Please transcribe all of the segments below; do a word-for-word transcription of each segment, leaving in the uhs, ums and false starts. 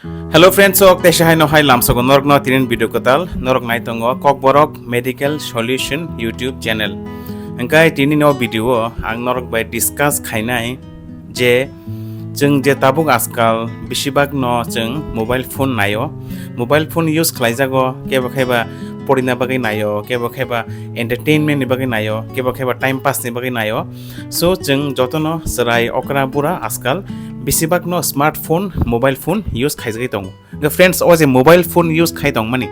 Hello friends, sok teisa hai no hai lamsogo norok no tinin video kwtal norok nai tongo Kokborok Medical Solution YouTube channel. Hingkai tini no video o ang norok bai discuss khainai je chwng je tabuk ajkal besibak no chwng mobile phone naio, mobile phone use khlaijago, kebo kheba porina bagwi naio, kebo kheba entertainment ni bagwi naio, kebo kheba time pass ni bagwi naio. So chwng jotono chwrai okra bura ajkal besibak no smartphone, mobile phone use khaijagwi tongo. Hwnkhe friends, o je mobile phone use khai tongmani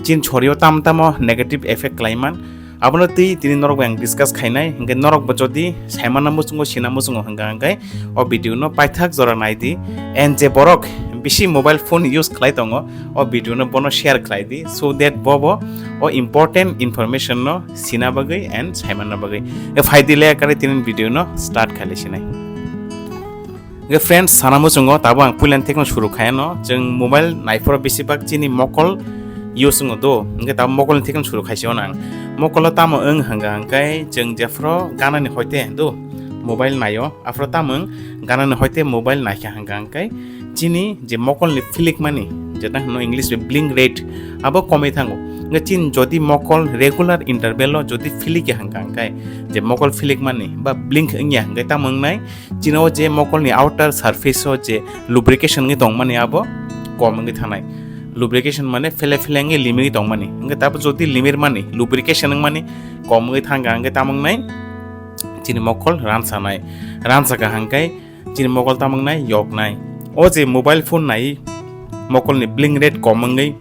chin sorio tam tamo negative effect khlaiman, abono twi tini norok bai ang discuss khainai. Hwnkhe norok bo jodi saimana muchungo, sina muchungo hwnkha hwnkhe o video no paithak jora nai di, and je borok bisi mobile phone use khlai tongo, o video no bono share khlai di, so that bobo o important information no sina bagwi and saimana bagwi. E phai di le kare tinin video no start khaile sinai. Hwnkhe friends, sana muchungo tabo ang puilani thekno suru khaiyano, chwng mobile naiphoro besibak chini mokol use wngo do, hwnkhe tabo mokolni thekno suru khaisio nang. Mokolo tamo wng hwnkha hwnkhe chwng jephoro ganani hoite do, mobile naio, aphoro tamo wng ganani hoite mobile naikha hwnkha hwnkhe chini je mokolni philikmani, jeta hwno English bai blink rate, abo komwi thango. Hwnkhe chini jodi mokol regular interval o jodi philikya hwnkha hwnkhe, je mokol philikmani ba blink wngya hwnkhe tamo wngnai, chini o je mokolni outer surface o je lubrication wngwi tongmani abo kom wngwi thanai. Lubrication mane phele phele wngwi limigwi tongmani. Hwnkhe tabo jodi limirmani, lubrication wngmani kom wngwi thangkha, hwnkhe tamo wngnai chini mokol ransanai. Ransakha hwnkhe chini mokol tamo wngnai yoknai. O je mobile phone nai mokolni blink rate kom wngwi,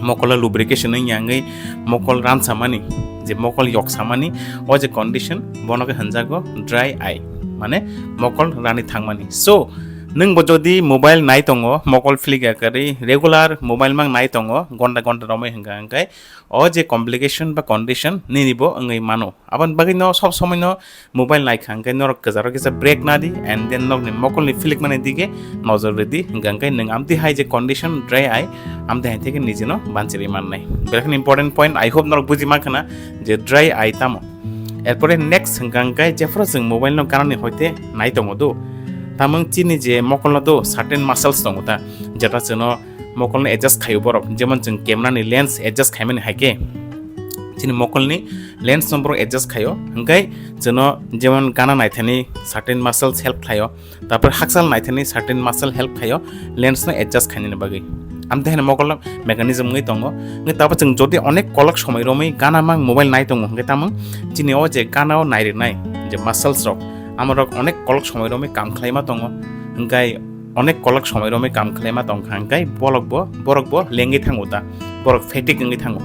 mokolo lubrication wngya wngwi, mokol ransamani, je mokol yoksamani, o je condition, bono khe hwnjago dry eye, mane mokol rani thangmani. So, nwng bo jodi mobile nai tongo, mokol philikya kwrwi regular mobile mang nai tongo, gonta gonta romwi hwnkha hwnkhe, o je complication ba condition nini bo wngwi mano. Aboni bagwi no sob somoi no mobile naikha hwnkhe norok kwcharo kisa break nadi, and then nokni mokolni philikmani dige nojor rwdi, hwnkha hwnkhe nwng amtwi hai je condition dry eye, amtwi hai theke nijeno banchirwi mannai. Belai kheno important point, I hope norok buji mankha na je dry eye tamo. Erpore next hwnkha hwnkhe jephuru chwng mobile no ganani hoite nai tongo do, tamung chini je mokolno do certain muscles tongo ta, jeta chwngno mokolno adjust khaio borok, jemon chwng camera ni lens adjust khaimani hai khe chini mokolni lens no borok adjust khaio, hwnkhe chwngno jemon gana naithani certain muscles help khlaio, tarpor hakchal naithani certain muscle help khaio lens no adjust khainani bagwi. Amtwi haino mokolno mechanism wngwi tongo. Hwnkhe tabuk chwng jodi onek kolok somoi romwi gana mang mobile nai tongo, hwnkhe tamo chini o je gana o nai rwnai je muscles rok, amorok onek kolok somoi romwi kam khlaima tongo, hwnkhe onek kolok somoi romwi kam khlaima tongkha, hwnkhe bolok bo, borok bo lengwi thango ta, borok fatigue wngwi thango.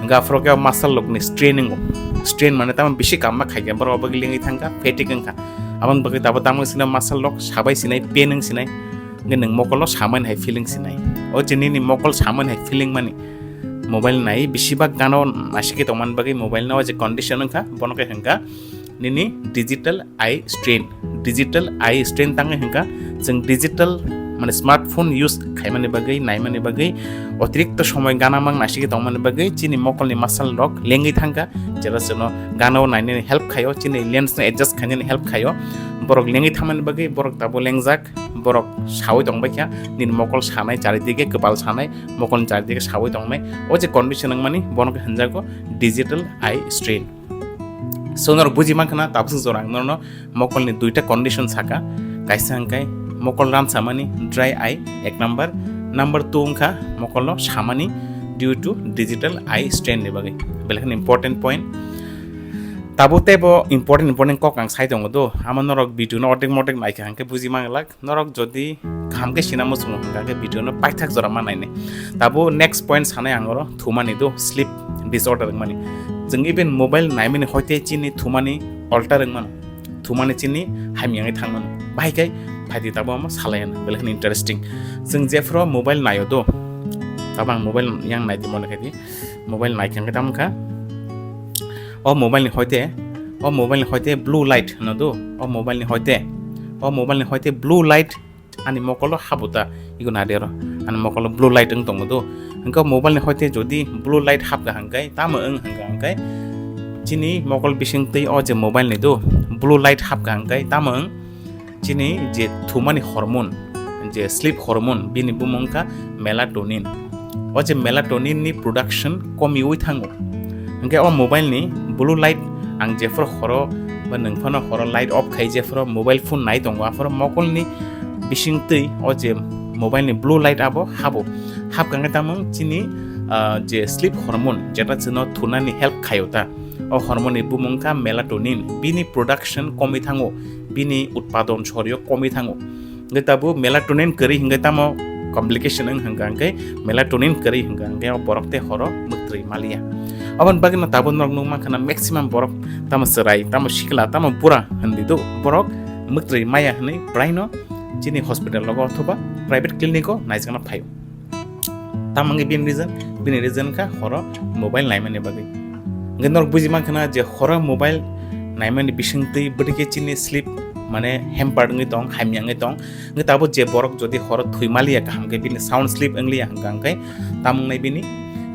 Hwnkhe aphuru khe muscle rokni strain wngo, strain mane tamo bisi kamma khaikhe borok bagwi lengwi thangkha, fatigue wngkha. Aboni bagwi tabuk tamo sinai muscle rok sabai sinai, pain wng sinai, hwnkhe nwng mokolo samani hai feeling sinai. O je nini mokol samani hai feeling mani mobile nai bisi bak gana o naisike tongmani bagwi mobile no o je condition wngkha, bono khe hwnkha nini digital eye strain. Digital eye strain tangwi hwnkha chwng digital, mane smartphone use khaimani bagwi, naimani bagwi, otirikto somoi gana mang naisike tongmani bagwi chini mokolni muscle rok lengwi thangkha, jera chwngno gana o nainani help khaio, chini lens no adjust khainani help khaio. Borok lengwi thangmani bagwi borok tabuk lengjak, borok sawi tongbaikha, nini mokol sanai charidige, kwpal sanai, mokolni charidige sawi tongmai. O je condition wngmani bono khe hwnjago digital eye strain. So norok buji mankha na, tabuk jora ang norokno mokolni duita condition saka, kaisa hwnkhe mokol ransamani, dry eye, ek number, number two wngkha mokolno samani due to digital eye strain ni bagwi, belai kheno important point. Tabuk teibo important important kok ang sai tongo do, amo norok video no ordek mordek naikha hwnkhe buji manglak. Norok jodi kaham khe sina muchungo hwnkha khe video no paithak jora ma nainai. Tabuk next point sanai ang oro thumani do, sleep disorder wngmani. Chwng even mobile naimani hoite chini thumani alter wngmano, thumani chini hamyangwi thangmano. Bahai khe phaidi tabuk amo salai ano, belai kheno interesting. Chwng jephuru mobile naio do, tabuk ang mobile yang naidi mone khaidi, mobile naikha khe tamo kha o mobile ni hoite, o mobile ni hoite blue light hwno do, o mobile ni hoite, o mobile ni hoite blue light ani mokolo habuta, igo nadi oro, ani mokolo blue light wng tongo do. Hwnkhe o mobile ni hoite jodi blue light hapkha hwnkhe tamo wng hwnkha hwnkhe chini mokol bising twi o je mobile ni do blue light hapkha hwnkhe tamo wng chini je thumani hormone, je sleep hormone, bini bumung wngkha melatonin. O je melatonin ni production komiwi thango. Hingke o mobile ni blue light, ang jephuru horo ba nwng phano horo light off khai jephuru mobile phone nai tongo, aphuru mokol ni bising twi o je mobile ni blue light abo habo. Hapkha hingke tamo chini, ah, je sleep hormone, jeta chwngno thunani help khaio ta. O hormone ni bumung wngkha melatonin. Bini production komwi thango, bini utpadon sorio komwi thango. Hingke tabuk melatonin kwrwi hingke tamo complication wng hingka hingke melatonin kwrwi hingka hingke o borok tei horo mwktwi maliya. Aboni bagwino tabuk norok nukmankha na maximum borok tamo chwrai, tamo sikla, tamo bura hinwi do borok mwktwi maya hinwi praino chini hospital logo othoba private clinic o naijakna phaio. Tamo wngwi bini reason, bini reason kha horo mobile naimani bagwi. Hingke norok buji mankha na je horo mobile naimani bisingtwi bwdike chini sleep mane hamper wngwi tong, hamya wngwi tong. Hingke tabuk je borok jodi horo thwi maliya kaham khe bini sound sleep wngliya hingka hingke tamo wngnai bini,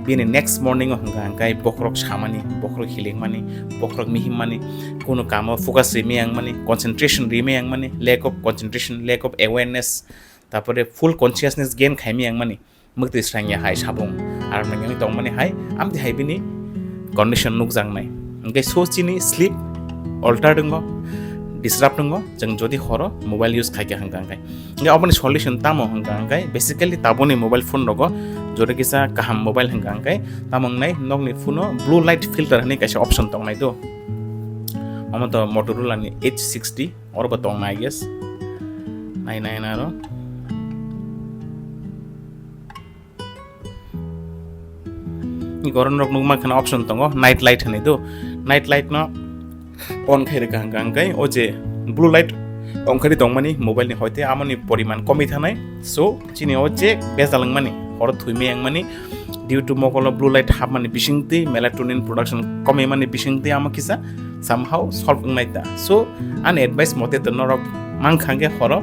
bini next morning o hingka hingke bokhorok samani, bokhorok hilikmani, bokhorok mihimmani, kunu kamo focus rimaya wngmani, concentration rimaya wngmani, lack of concentration, lack of awareness, tarpore full consciousness gain khaimaya wngmani. Mwktwi srangya hai sabung, aro nangya wngwi tongmani hai, amtwi hai bini condition nukjaknai. Hingke so chini sleep altered wngo, disrupt wngo, chwng jodi horo mobile use khaikha hingka hingke. Hingke oboni solution tamo hingka hingke, basically taboni mobile phone rogo jodi kisa kaham mobile hingka hingke, tamo wngnai nokni phone o blue light filter hinwi kaisa option tongnai do. Omo to Motorola ni H sixty, oro bo tong na, I guess. Nai, nai, nai, ro. Ni goron rok nukma khana option tongo, night light hinwi do. Night light no on khai rwkha hwnkha hwnkhe o je blue light ongkhari tongmani mobile ni hoite amoni poriman komwi thanai. So, chini o je bejal wngmani, horo thwimai wngmani, due to mokolo blue light hapmani bisingtwi, melatonin production komimani bisingtwi amo kisa somehow solve wngnai ta. So, ani advice mote to norok mankha hwnkhe horo,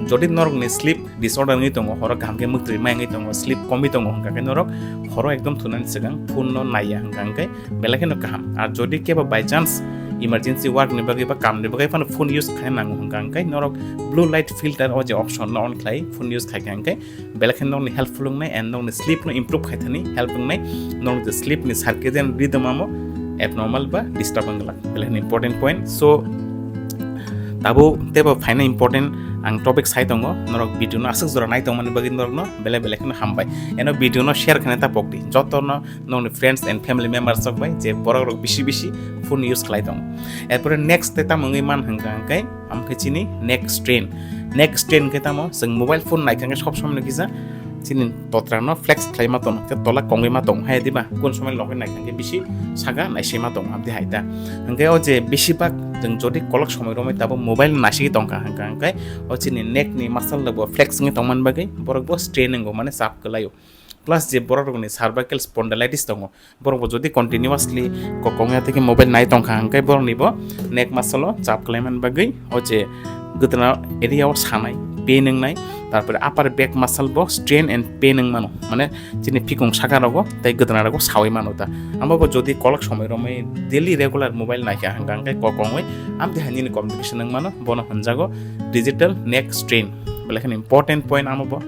jodi norokni sleep disorder wngwi tongo, horo kaham khe mwktwi mai wngwi tongo, sleep komwi tongo hwnkha khe norok horo ekdom thunani swkang phone no naiya hwnkha hwnkhe belai kheno kaham. Ar jodi kebo by chance emergency work ni bagwi ba kam ni bagwi phano phone use khaina nango hwnkha hwnkhe norok blue light filter o je option no on khlai phone use khaikha hwnkhe belai khe nokni helpful wngnai and nokni sleep no improve khai thani help wngnai, nokni je sleep ni circadian rhythm amo abnormal ba disturb wng glak, belai kheno important point. So, tabuk teibo phaina important ang topic sai tongo, norok video no aswk jora nai tongmani bagwi norokno belai belai kheno hambai. Eno video no share khaina ta pokdi, joto no nokni friends and family members rok bai je borok rok bisi bisi phone use khlai tongo. Erpore next te tamo wngwi man hwnkha hwnkhe, Amkhe chini neck strain. Neck strain khe tamo? Chwng mobile phone naikha khe sob somoi no kisa chini totra no flex khlai ma tong, khe tola kongwi ma tong hai diba? Kun somoi logi naikha khe bisi saka naisai ma tong, amtwi hai ta. Hwnkhe o je bisi bak chwng jodi kolok somoi romwi tabo mobile naisai tongkha hwnkha, hwnkhe o chini neck ni muscle rok bo flex wngwi tongmani bagwi borok bo strain wngo, mane chap kwlaio. Plus je borok rokni cervical spondylitis tongo, borok bo jodi continuously kokong ya tei mobile nai tongkha, hwnkhe borok ni bo neck muscle o chap khlaimani bagwi o je gwdana area o sanai, pain wngnai, tarpore upper back muscle bo strain and pain wng mano, mane chini phikung saka rogo tei gwdana rogo sawi mano ta. Amo bo jodi kolok somoi romwi daily regular mobile naikha hwnkha, hwnkhe kokongwi amtwi hai nini complication wng mano, bono hwnjago digital neck strain, belai kheno important point amo bo.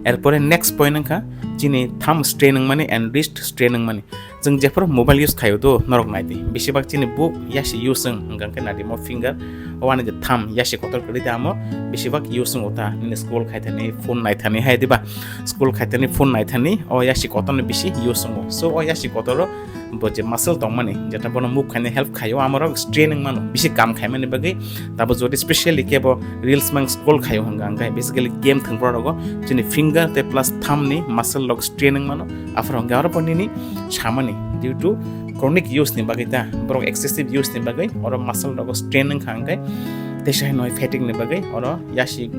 Erpore next point wngkha chini thumb strain wngmani and wrist strain wngmani. Chwng jephuru mobile use khaio do norok nai di, besibak chini buk yasi use wng, hwnkha khe nadi mo finger, o ani je thumb yasi kotor kwrwi da amo besibak use wngo ta, nini scroll khai thani, phone nai thani hai diba, scroll khai thani, phone nai thani, o yasi kotor no bisi use wngo. So o yasi kotor o bo je muscle tongmani, jeta bono move khaina help khaio, amorok strain wng mano, bisi kam khaimani bagwi. Tabo jodi specially kebo reels mang scroll khaio hwnkha, hwnkhe basically game thwngphuru rogo chini finger tei plus thumb ni muscle rok strain wng mano. Aphuru hwnkhe aro bo nini samani due to chronic use ni bagwi ta, borok excessive use ni bagwi oro muscle rogo strain wngkha, hwnkhe teisa hai noi fatigue ni bagwi oro yasi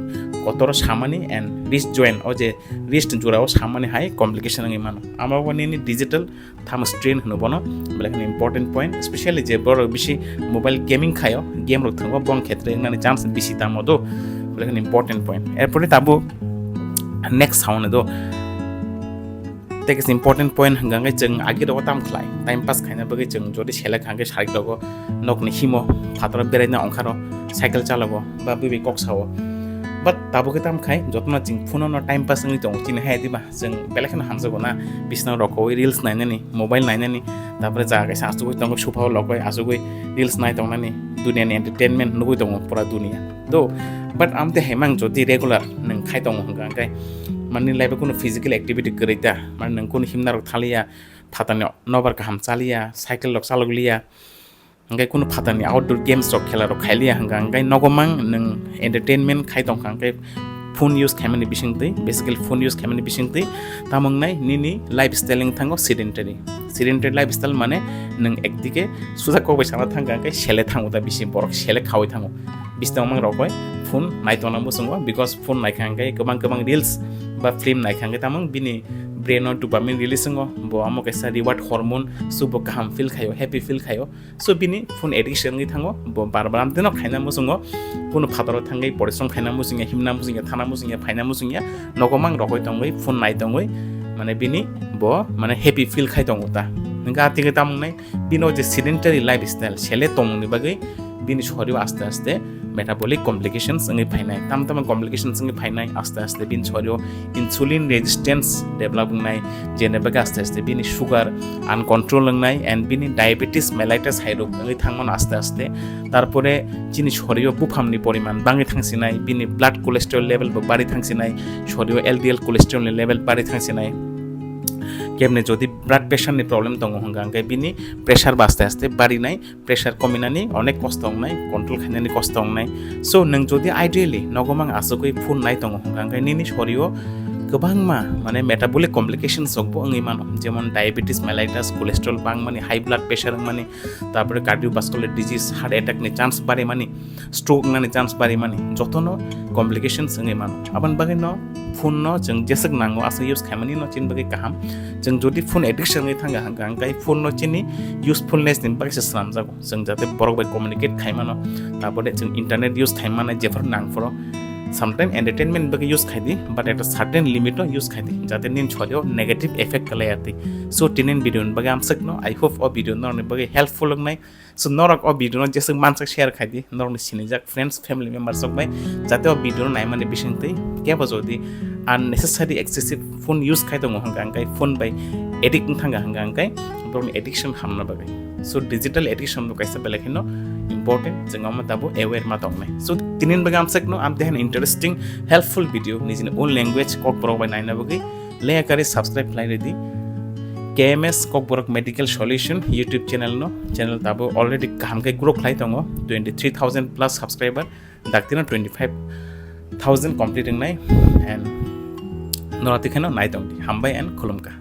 kotor o samani and wrist joint, o je wrist jora o samani hai complication wngwi mano. Amo bo nini digital thumb strain hwno bono, belai kheno important point, specially je borok bisi mobile gaming khaio, game rok thwngwi bong khetre wngnani chance bisi tamo do, belai kheno important point. Erpore tabuk next sound do, tei kisa important point hwnkha khe chwng agi rogo tam khlai, time pass khaina bagwi chwng jodi selek hwnkha khe sarik rogo nokni himo phataro beraina ongkharo cycle chalogo ba bwbwi kok sao. But tabuk khe tam khai, jotono chwng phone-o no time pass wngwi tongo, chini hai diba? Chwng belai kheno hamjago na, bisna rokoi reels nainani, mobile nainani, tapore jaga kaisa achugwi tongo, sofa-o lokoi achugwi reels nai tongnani, duniani entertainment nugwi tongo pura dunia. To, but amte hemang jodi regular nwng khai tongo hwnkha hwnkhe, mani life-o kunu physical activity kwrwi ta, mani nwng kunu himnarok thaliya, phatani nobar kaham chaliya, cycle rok chalokliya, hwnkhe kunu phatani outdoor games rok khela rok khailiya hwnkha hwnkhe nogo mang nwng entertainment khai tongkha hwnkhe phone use khaimani bisingtwi, basically phone use khaimani bisingtwi, tamo wngnai nini lifestyle wng thango sedentary. Sedentary lifestyle mane nwng ekdike suja kok bai sana thangkha hwnkhe sele thango ta bisi borok sele khaui thango. Bising mang rokoi phone nai tongna muchungo, because phone naikha hwnkhe kwbang kwbang reels ba film naikha hwnkhe tamo bini brain-o dopamine release wngo, bo amo kaisa reward hormone, so bo kaham feel khaio, happy feel khaio. So bini phone addiction wngwi thango, bo bar bar amtwino khaina muchungo, kunu phataro thangwi porishrom khaina muchungya, himna muchungya, thana muchungya, phaina muchungya, nogo mang rokoi tongwi, phone nai tongwi, mane bini bo mane happy feel khai tongo ta. Hwnkhe athikhe tamo wngnai, bino je sedentary lifestyle, sele tongmungni bagwi bini sorio aste aste metabolic complications wngwi phainai, tamo tamo complications wngwi phainai, aste aste bini sorio insulin resistance develop wngnai, jene bagwi aste aste bini sugar uncontrol wngnai and bini diabetes mellitus hai rok wngwi thangmano aste aste. Tarpore chini sorio buphamni poriman bangwi thangsinai, bini blood cholesterol level bo bari thangsinai, sorio L D L cholesterol ni level bari thangsinai. Kemne jodi blood pressure ni problem tongo hwnkha hwnkhe bini pressure bo aste aste barinai, pressure kominani onek kosto wngnai, control khainani kosto wngnai. So nwng jodi ideally nogo mang achugwi phone nai tongo hwnkha hwnkhe nini sorio kwbangma mane metabolic complications rokbo wngwi mano, jemon diabetes mellitus, cholesterol bangmani, high blood pressure wngmani, tarpore cardiovascular disease, heart attack ni chance barimani, stroke wngnani chance barimani, jotono complications wngwi mano. Aboni bagwi no phone no chwng jeswk nango aswk use khaimani no chini bagwi kaham. Chwng jodi phone addiction wngwi thangkha hwnkha hwnkhe phone no chini usefulness ni bagwi se swnamjago. Chwng jate borok bai communicate khaimano, tabole chwng internet use khaimano jephru nangphuru. Sometime entertainment bagwi use khaidi, but at a certain limit o use khaidi, jate nini sorio negative effect kwlai atwi. So tini video ni bagwi amswkno, I hope o video norokni bagwi helpful wngnai. So norok o video no jeswk mansak share khaidi norokni sinijak friends, family members rok bai, jate o video no naimani bisingtwi kebo jodi unnecessary excessive phone use khai tongo hwnkha hwnkhe phone bai addict wng thangkha hwnkha hwnkhe borokni addiction hamna bagwi. So digital addiction bo kaisa belai kheno important, chwng omo tabuk aware ma tongnai. So tini bagwi amswkno amtwi haino interesting helpful video nijini own language Kokborok bai naina bagwi leya kari subscribe khlai ridi. K M S Kokborok Medical Solution YouTube channel no, channel tabuk already kaham khe grow khlai tongo, twenty three thousand plus subscriber, daktino twenty five thousand complete wngnai, and norok twi kheno nai tongdi, hambai and khulumkha.